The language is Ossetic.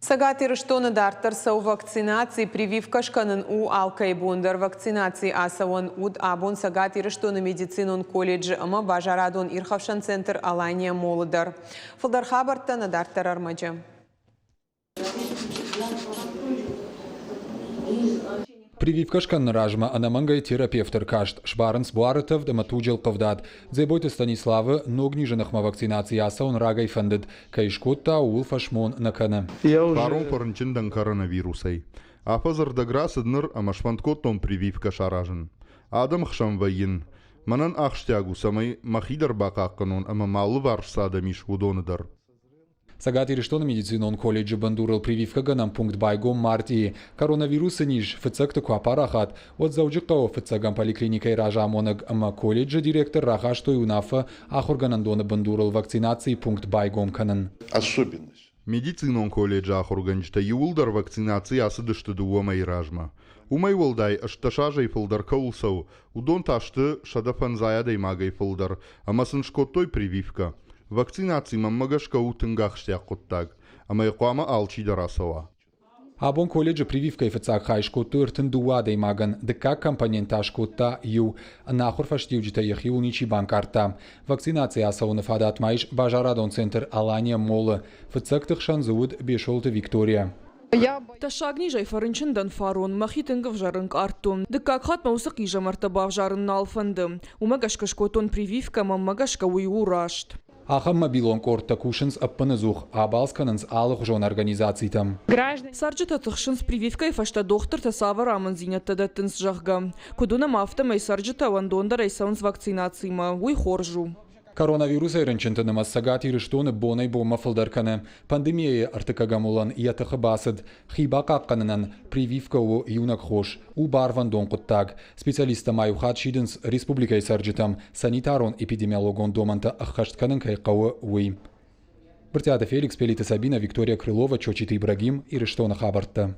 Цӕгат Ирыстоны дарддӕр цӕуы вакцинаци. Прививкӕ скӕнын у алкӕйы бон дӕр. Вакцинацийы ацӕуӕн уыд абон Цӕгат Ирыстоны медицинон колледжы ӕмӕ базарадон ирхӕфсӕн центр Алания Молл-ы дӕр. Фылдӕр хабӕрттӕ нӕ дарддӕр ӕрмӕджы. Прививкӕ скӕныны размӕ ӕнӕмӕнгӕй терапевт ӕркаст, сбарынц буары тӕвд ӕмӕ туджы ӕлхъывдад. Дзебойты Станиславы ног низы ныхмӕ вакцинацийы ацӕуын рагӕй фӕндыд. Кӕй скодта, ууыл фӕсмон нӕ кӕны. Фарон фӕрынчын дӕн коронавирусӕй. Афӕдзы рдӕг рацыд ныр ӕмӕ сфӕнд кодтон прививкӕ саразын. Адӕмы хсӕн вӕййын. Мӕнӕн ахсджиаг у, цӕмӕй мӕхи дӕр бахъахъхъӕнон ӕмӕ мӕ алыварс цы адӕм ис, уыдоны дӕр. Цӕгат Ирыстоны медицинон колледжы бындурыл прививкӕгӕнӕн пункт байгом мартъийы. Коронавирусы низ фыццӕгты куы апарахат, уӕд Дзӕуджыхъӕуы фыццӕгӕм поликлиникӕйы разамонӕг ӕмӕ колледжы директор рахастой уынаффӕ ахуыргӕнӕндоны бындурыл вакцинацийы пункт байгом кӕнын. Особенность. Медицинон колледжы ахуыргӕнджытӕ иууылдӕр вакцинаци ацыдысты дыууӕ мӕйы размӕ. Уымӕй уӕлдай, 18 азӕй фылдӕр кӕуыл цӕуы, уыдон та сты 150 адӕймагӕй фылдӕр ӕмӕ сын скодтой прививкӕ. Вакцинаци мӕнмӕ гӕсгӕ у тынг ахсджиаг хъуыддаг, ӕмӕ йӕ хъуамӕ алчидӕр ацӕуа. Абон колледжы прививкӕйы фыццаг хай скодтой 32 адӕймагӕн, дыккаг компонент та скодта иу. Ӕнахуыр фӕстиуджытӕ йӕхиуыл ничи банкъардта. Вакцинаци ацӕуыны фадат ма ис базарадон центр Алания Молл-ы. Фыццӕгты хсӕн дзы уыд Бесолты Виктория. Тӕссаг низӕй фӕрынчын дӕн фарон, мӕхи тынг ӕвзӕр ӕнкъардтон. Дыккаг хатт мӕ уыцы хъизӕмӕрттӕ бавзарын нал фӕнды. Уымӕ гӕсгӕ скодтон прививкӕ, мӕнмӕ гӕсгӕ уый у раст. Ахӕм мобилон къордтӕ кусынц ӕппынӕдзух, абалц кӕнынц алыхуызон организацитӕм. Цӕрджытӕ тыхсынц, прививкӕйы фӕстӕ дохтыртӕ цавӕр амынддзинӕдтӕ дӕттынц, зӕгъгӕ. Куыд уынӕм, афтӕмӕй цӕрджытӕ уӕндондӕрӕй цӕуынц вакцинацимӕ. Уый хорз у. Коронавирусӕй рынчынты нымӕц Цӕгат Ирыстоны бонӕй-бонмӕ фылдӕр кӕны. Пандемийӕйы ӕртыккӕгӕм уылӕн йӕ тыхы бацыд. Хи бахъахъхъӕнынӕн прививкӕ у иунӕг хос, у барвӕндон хъуыддаг. Специалисттӕ ма иу хатт сидынц республикӕйы цӕрджытӕм, санитарон-эпидемиологон домӕнтӕ ӕххӕст кӕнын кӕй хъӕуы, уый. Брытъиаты Феликс, Пелиты Сабина, Виктория Крылова, Чочиты Ибрагим, Ирыстоны хабӕрттӕ.